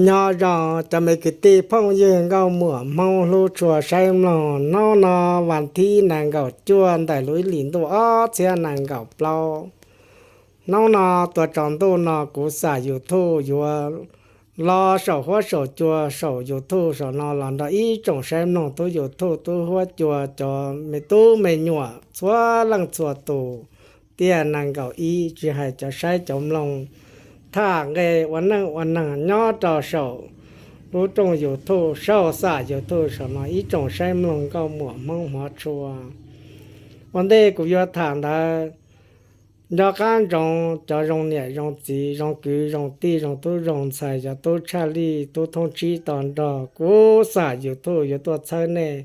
Nyob zoo cov me kwv tij phooj ywg nkauj muam Hmoob hlub tshua saib mloog, hnub no vas thib nees nkaum cuaj ntawm lub ib hlis ntuj ob txhiab nees nkaum plaub. Hnub no tuav tsaus ntuj no kuv xam YouTube yuav los saum huab saum cua saum YouTube saum no los nrog ib tsoom saib mloog tub YouTube tub huab cua cov me tub me nyuam txhua leej txhua tus tiam nees nkaum ib tsis hais cov saib cov mloog tham nqe ua neej ua neeg nyob rau saum lub rooj YouTube saum xam YouTube saum no ib tsoom saib mloog nkauj muam Hmoob hmov tshua. Ua ntej kuv yuav tham ntawd, nco qab ntsoov cov zoo niam zoo txiv zoo kwv zoo tij zoo tub zoo ntxhais cov tub tshaj lij tub thoob tsib to nrog kuv xam YouTube yuav tuaj txhawb nej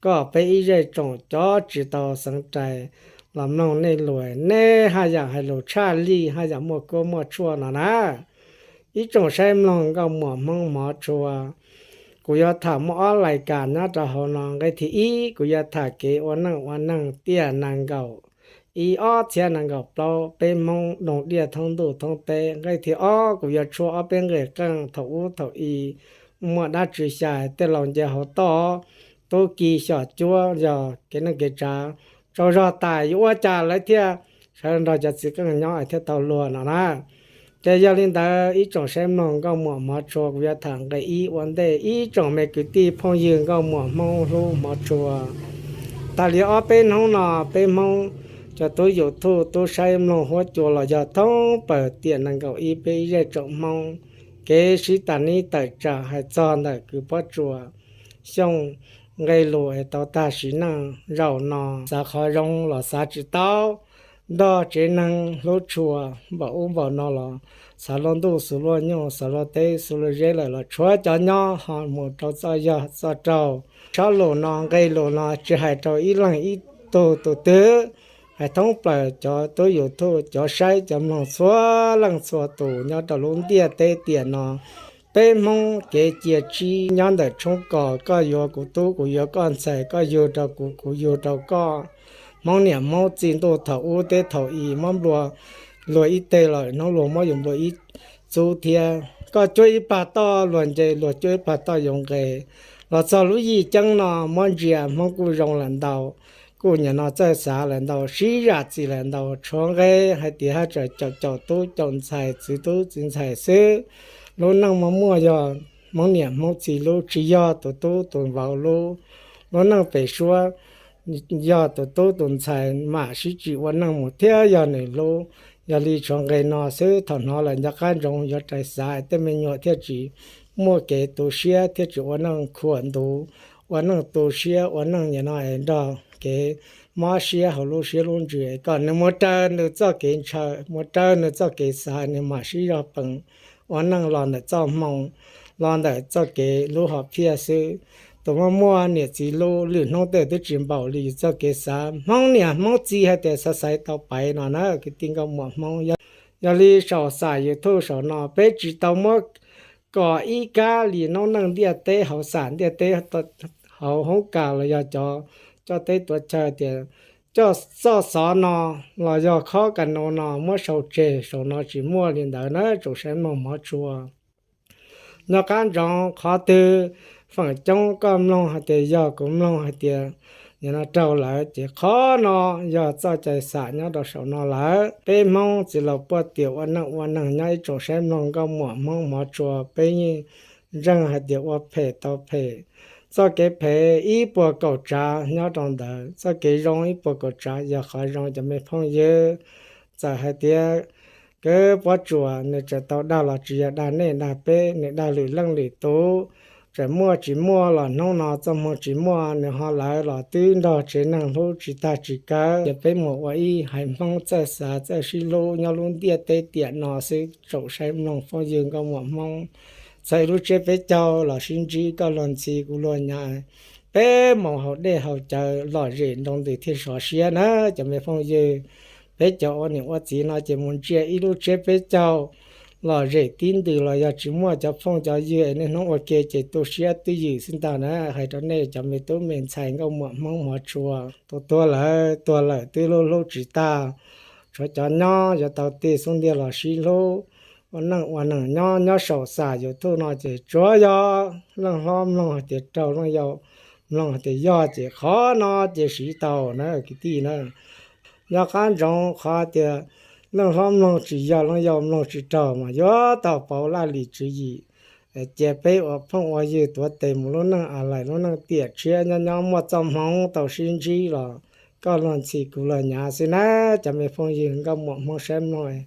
kom peb ib zej tsoom cov tsis tau xeev rais los mloog nej lus, nej haj yam hais lus tshaj lij haj yam muaj kuab muaj tshuaj no na. Ib tsoom saib mloog nkauj muam Hmoob hmov tshua, kuv yuav tham muaj ob lais kas nyob rau hauv no. Nqe thib ib kuv yuav tham kev ua neej ua neeg tiam nees nkaum ib ob txhiab nees nkaum plaub peb Hmoob doog diaj thoob ntuj thoob teb. Nqe thib ob kuv yuav tshuab ob peb nqe qeej thaum ub thaum i muaj dab tsi xyais tej laus nce hauv toj, tub ki xyom cuab yog kev neej kev tsav tsaug zog tas yuav ua cas lawv thiaj sawv nrog cov txiv qeej nyob thiaj tau luag no na. Ces yog li ntawd ib tsoom saib mloog nkauj muam hmov tshua, kuv yuav tham nqe ib ua ntej ib tsoom me kwv tij phooj ywg nkauj muam Hmoob hlub hmov tshua. Tas li ob peb hnub no peb Hmoob cov tub YouTube tub saib mloog huab cua los yog thoob plaws tiam nees nkaum ib peb ib zej tsoom Hmoob, kev sib tas nib tawm tsam hais txog ntawm kws Pob Tsuas Xyooj nqe lus es tau tag sim neej zaum no, xav qhov zoo los xav tsis tau, nrog tsev neeg hlub tshua npaum ub npaum no los xav luaj ntuj xav luaj nyuj xav luaj teb xav luaj zeb lawm los tshuav cov nyob ho mus rau txoj yog txoj raug. Tsob lus no nqe lus no tsis hais rau ib leeg ib tug tus twg, hais thoob plaws cov tub YouTube cov saib cov mloog txhua leej txhua tus nyob rau lub ntiaj teb tiam no. Peb Hmoob kev cia tsib nyob ntawm tshoob kos, koj yuav kuv tub kuv yuav koj ntxhais, koj yug rau kuv kuv yug rau koj. Hmoob niam Hmoob txiv ntuj thaum ub teb thaum i muab nplua luag ib teg los hnub luag muab yus nplua ib txub thiab. Koj cuab ib pag toj luag nce, luag cuab ib pag toj yus nqes. Los txog lub yim ceeb no muab ntsia Hmoob kuj zoo lawm ntau, kuj nim no txawj xav lawm ntau, sib zam txim lawm ntau, tshuav nqe hais tias haj tseem caum caum tub caum ntxhais txwv tub txwv ntxhais xwb. Lub neej muaj muaj yog Hmoob niam Hmoob txiv lub, tsis yog tus tub tus vauv lub. Lub neej pem suab yog tus tub tus ntxhais mam sib tsim ua neej mus thiab yog nws lub. Yog li tshuav nqe no xwb, thaum hnov lawm nco qab ntsoov yuav rais xav, tej me nyuam thiaj tsis muaj kev tu siab, thiaj tsis ua neej khuam ntuv, ua neej tu siab, ua neej nim no es nrog kev mob siab hauv lub siab lub ntsws, kom nws mus raws nws txoj kev ntshaw, mus raws nws txoj kev xav, nws mam sib zog peem ua neej los ntawm txoj hmoo, los ntawm txoj kev lub hom phiaj xwb. Tus muaj muaj niam txiv lub, lwm hnub twg twb tsis npaum li yus txoj kev xav. Hmoob niam Hmoob txiv hais tias xav xaiv tau paiv no na kwv tij nkauj muam Hmoob. Yog li saum xam YouTube saum no peb tsis tau muab kom ib kab li noob neej ntiaj teb hauv xam ntiaj teb hauv hoob kas los yog cov coj teb tuav chaw tias coj txoj xov no los yog khob kas no no muab sau tseg saum no, tsis muaj li ntawd na tsoom saib mloog hmov tshua. Nco qab ntsoov qhov twg feem coob koj mloog hais tias yog, kuv mloog hais tias nim no raug lawm, ces qhov no yog txoj cai xam nyob rau saum no lawm. Peb Hmoob txiv laus puaj tias ua neej ua neeg nyob ib tsoom saib mloog nkauj muam Hmoob hmov tshua, peb yeej ntseeg hais tias ua phem tau phem. Txoj kev phem ib puas kaum tsav nyob rau ntawd, txoj kev zoo ib puas kaum tsav yog qhov zoo cov me phooj ywg. Txawm hais tias kwv Pob Tsuas nws tseem tau dag los tsis yog dag nej dag peb, nws dag lwm leej lwm tus. Tseem muaj tsis muaj los hnub no txoj hmoo tsis muaj nws ho lawv los twb nrog tsev neeg hlub tsis tag tsis kawg. Ces peb mus ua ib haiv Hmoob txawj xav txawj sib hlub nyob lub ntiaj teb tiam no xwb tsoom saib mloog phooj ywg nkauj muam Hmoob. Txhawm ib lub tsiab peb caug los sib ntsib, koj luag ntxhi kuv luag nyav, peb mus haus dej haus cawv lom zem nroo ntws thiaj sov siab na cov me phooj ywg. Peb cov ua niam ua txiv no ces mus ntsia ib lub tsiab peb caug lom zem tib ntws los yog tsis muaj cov phooj cov ywg es niaj hnub ua ke ces tu siab twj ywm xwb ntag na. Hais rau nej cov me tub me ntxhais nkauj muam Hmoob hmov tshua, tus tuag lawm tuag lawm twb hlub hlub tsis tag, tshuav cov nyob yuav tau tig xub ntiag los sib hlub. ua neej ua neeg nyob nyob saum xam YouTube no ces tsuav yog leej hlob mloog hais tias raug, leej yau mloog hais tias yog, ces qhov no ces siv tau na kwv tij na. Nco qab ntsoov qhov tias leej hlob mloog tsis yog, leej yau mloog tsis raug mas yuav tau pauv laj lim tswv yim, cia peb ua phooj ua ywg tuav tes mus lub neej a laim lub neej tiam tshiab nyob nyob muaj txoj hmoov tau sib ntsib los koj luag ntxhi kuv luag nyav xwb na. Cov me phooj ywg nkauj muam Hmoob saib mloog,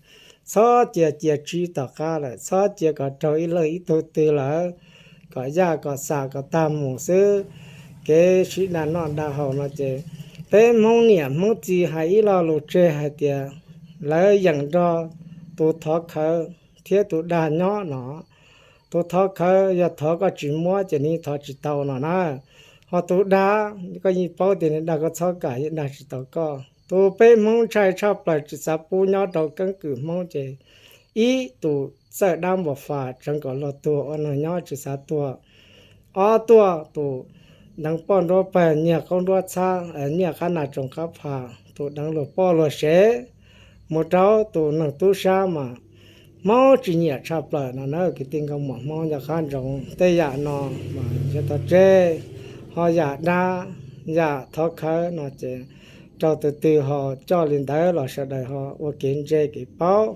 txhob cia cia tsib tom qab lawm, txhob cia kom raug ib leeg ib tug twg lawm, kom yaj kom xam kom tag mus xwb. Kev sib dag noj dag haus no ces peb Hmoob niam Hmoob txiv hais ib lo lus tseg hais tias lawv yeem nrog tus thov khawv thiab tus dag nyob no. Tus thov khawv yog thov koj tsis muab ces nws thov tsis tau no na. Ho tus dag, koj yeej paub tias nws dag koj txhob kam, yeej dag tsis tau koj. Tus peb Hmoob ntshai tshaj plaws tsis xav pub nyob rau keeb kwm Hmoob ces ib, tus txawj dab npam fas tseev kom luag tuag ua neeg nyob tsis xav tuag. Ob, tuaj tus deev poj nruab pawg nyiag qaub nruab txhab, nyiaj qab nas tsoos qab pha, tus deev luag poj luag sev, mus rau tus neeg tub sab mas Hmoob tsis nyiam tshaj plaws no na. Kwv tij nkauj muam Hmoob nco qab ntsoov tej yam no mas yog tog tseg, ho yam dab, yam thov khawv no ces raug tus twg ho coj li ntawd los sawv daws ho ua kev ntse kev paub.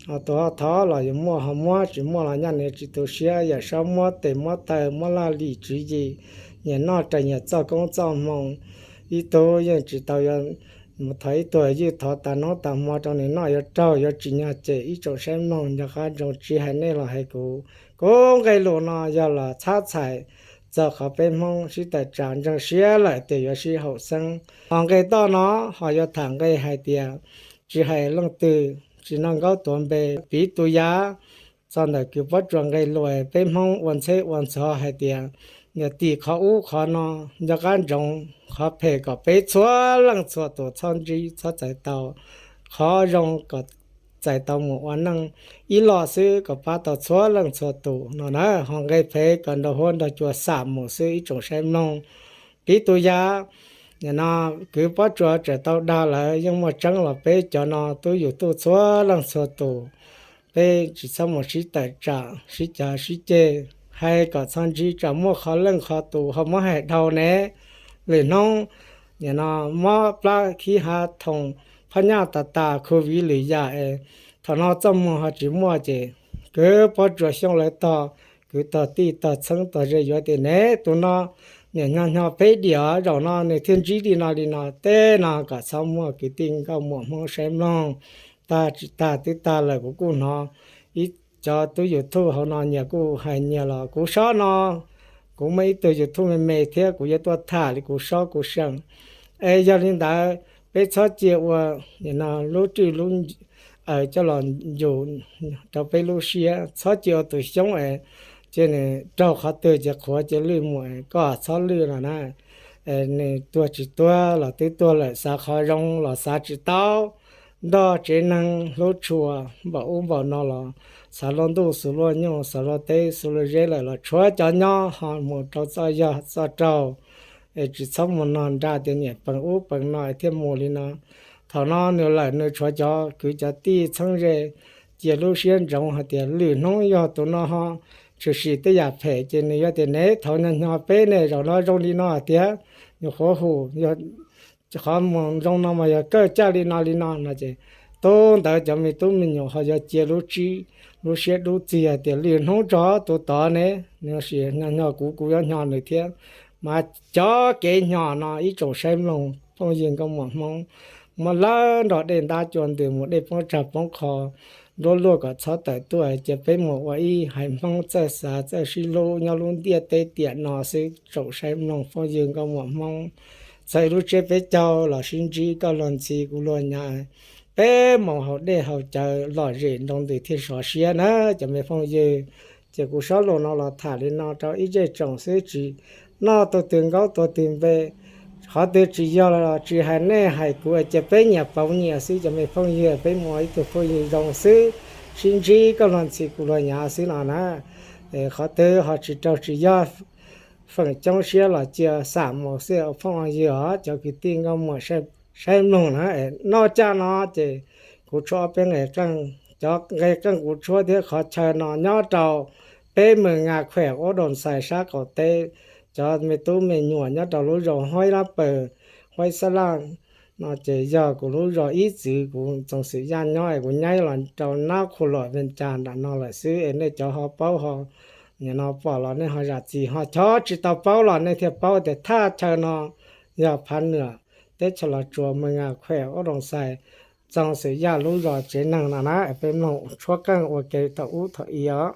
Ho tus ho thov los yuav muaj ho muab, tsis muaj los nyaj nws tsis tu siab, yam saub muab tes muab taw, muab laj lim tswv yim, nyias noj raws nyias txoj koob txoj hmoo. Ib tug yeej tsis tau yuav mus thov ib tug ywj thov tas hnub tas hmo rau nws noj yuav raug yuav tsim nyog cem. Ib tsoom saib mloog nco qab ntsoov, tsis hais nej los hais kuv, kuv nqe lus no yog los txhab txhais txog qhov peb Hmoob sib tawm tsam ntseeg siab lawm tias yuav sib haum xeeb. Ho nqe toj no ho yuav tham nqe hais tias tsis hais leej twg, tsis noj nkaub tuav npe, piv tus yav txog ntawm kwv Pob Tsuas nqe lus, peb Hmoob ua ntxheb ua ntxhov hais tias yog tim qhov ub qhov no, nco qab ntsoov qhov phem kom peb txhua leej txhua tus txhob ntsib txhob txais tau, qhov zoo kom txais tau mus ua neej ib los xwb kom pab tau txhua leej txhua tus no na. Ho nqe phem kom nrog huab nrog cua xam mus xwb ib tsoom saib mloog. Piv tus yav, nim no kwv Pob Tsuas tseem tau dag lawm, yeej muaj tseeb los peb cov no tub YouTube txhua leej txhua tus, peb tsis txhob mus sib tawm tsam sib cav sib ceg, hais kom txhob ntsib tsam muaj qhov leej qhov tus ho muab hais dhau ne. Lwm hnub nim no mob plab khib hav thoom phab nyaj tas tas, covid lwm yam es thaum no txoj muag ho tsis muaj ces kwv Pob Tsuas Xyooj lawv tog, kwv tog tij tog txheeb tog ze yuav tias ne, tus no niam nyo nyo peb diam zaum no nws thiaj ntsib li no li no. Tej no kom txhob muaj kwv tij nkauj muam Hmoob saib mloog. Tag tsis tag twb tag lawm, kuv kuj hnov ib cov tub YouTube hauv no nyias kuj hais nyias los kuv sob no, kuv muaj ib tug YouTube me me thiab kuv yuav tuaj tham li kuv sob kuv seem. Es yog li ntawd peb txhob cia ua lub rwj lub aws coj los yus rau peb lub siab, txhob cia ua tus xyoob es cia nws raug qhov twg ces qhuav cia lwj mus, koj txhob lwj no na. Nws tuag tsis tuag los twb tuag lawm, xav qhov zoo los xav tsis tau, nrog tsev neeg hlub tshua npaum ub npaum no los xav luaj ntuj xus luaj nyuj, xav luaj teb xus luaj zeb lawm los tshuav cov nyob ho mus rau txoj yog txoj raug. Es tsis txhob mus nog nra tias niam peem ub peem no thiaj mus li no. Thaum no nws lawm nws tshuav cov kwv cov tij txheeb ze cia lub siab ntsoov hais tias lwm hnub yog tus no ho tshwm sim tej yam phem ces nws yuav tias ne, thaum nyo nyo peb ne zaum no zoo li no tiag, nyuam qhuav hum, qhov mus zoo no mas yog kawj caj li no li no no ces tub ntawd cov me tub me nyuam ho yuav cia lub tsib lub siab dub txig hais tias lwm hnub tso tus tod ne, nws sim nyo nyo kuv, kuv yuav nyo nws thiab. Mas cov kev nyo no ib tsoom saib mloog phooj ywg nkauj muam Hmoob, muab lawv nrog dej ntab cua ntws mus dej poob tsag poob qho, nruab luaj kom txhob tawm tuaj, cia peb mus ua ib haiv Hmoob txawj xav txawj sib hlub nyob lub ntiaj teb tiam no xwb. Tsoom saib mloog phooj ywg nkauj muam Hmoob, txawm lub tsiab peb caug los sib ntsib, koj luag ntxhi kuv luag nyav, peb mus haus dej haus cawv lom zem nroo ntws thiaj sov siab na cov me phooj ywg. Ces kuv sob lus no los tham li no rau ib zej tsoom xwb, tsis noj tus twg nkaub tua twg npe. Qhov twg tsis yog los tsis hais nej hais kuv, cia peb nyias pauv nyias xwb cov me phooj ywg, peb mus ua ib tug phooj ywg zoo xwb, sib ntsib koj luag ntxhi kuv luag nyav xwb no na. Qhov twg ho tsis raug tsis yog, feem coob siab los cia xam mus xwb phooj ywg os cov kwv tij nkauj muam saib mloog na. Noj caj no ces kuv tshuab ob peb nqe qeej cov nqe qeej kuv tshuab thiab qhov chaw no nyob rau peb Mws Nga Khuem Ub Doos Xais sab qaum teb. Cov me tub me nyuam nyob rau lub zos Huaib Lab Pawg, Huaib Xab Laj no ces yog kuv lub zos ib txwv kuv Txoos Xwm Yaj nyob es kuv nyaib los rau Nab Qhua Luam Vees Cas nram no lawm xwb es nej cov ho paub ho nim no pom los nej ho zam txim, ho cov tsis tau paub los nej thiaj paub tias thaj chaw no yog Phav Nuam, teb chaws Los Tsuas, Mws Nga Khuem Ub Doos Xais, Txoos Xwm Yaj lub zos tsev neeg no na. Peb mloog tshuab qeej ua ke thaum ub thaum i os.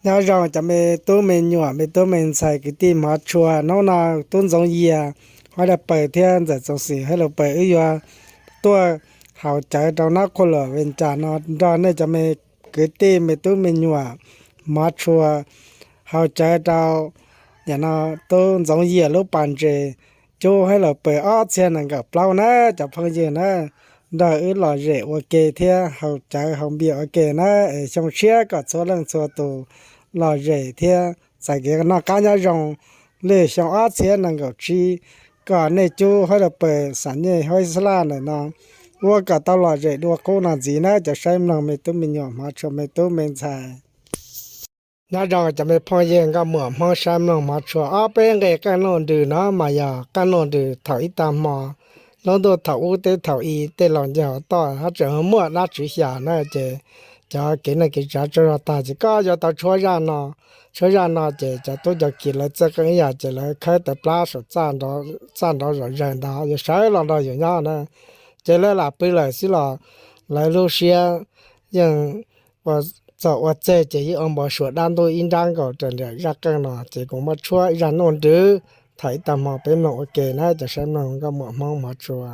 Nyob zoo cov me tub me nyuam, me tub me ntxhais, kwv tij hmov tshua. Hnub no tub Ntxoov Yias, Huaib Lab Pawg thiab ntxawm Txoos Xwm Hab Lus Pawg wb yuav tuaj haus cawv rau Nab Qhua Luam Vees Cas no nrog nej cov me kwv tij me tub me nyuam hmov tshua, haus cawv rau nim no tub Ntxoov Yias lub pas ntses, Cub Hab Lus Pawg ob txhiab nees nkaum plaub na cov phooj ywg na. Nrog wb lom zem ua ke thiab haus cawv haus npias ua ke na, es xyoo tshiab kom txhua leej txhua tus lom zem thiab txais kev noj qab nyob zoo lwm xyoo ob txhiab nees nkaum tsib, kom nej Cub Hab Lus Pawg, Xam Nyej, Huaib Xab Laj ntawm no ua kom tau lom zem dua qub no ntxiv na cov saib mloog me tub me nyuam hmov tshua, me tub me ntxhais. Nyob zoo cov me phooj ywg nkauj muam Hmoob saib mloog hmov tshua. Ob peb nqe qeej Nuj Nrws no mas yog qeej Nuj Nrws thaum ib tag hmo, lub ntuj thaum ub teb thaum i tej laus nce hauv toj hab tseem muaj dab tswv xya na ces cov kev neej kev tsav tsaug zog tag ces koj yuav tau tshuab zaj no. Tshuab zaj no ces cov tub cov kiv lawv txawj qeej ib yam ces lawv khawb tawv plab saum txaj nrov zom zaws ntag, yog sawv los nrog yus nyob na. Ces lawv lam pw lawm xwb los lawv lub siab yeej ua txaus ua txeg ces yeej ua npau suav dab ntuj ib nrab nkaus raws nraim zaj qeej no ces kuv muab tshuab zaj Nuj Nrws thaum ib tag hmo peb mloog ua ke na cov saib mloog nkauj muam Hmoob hmov tshua.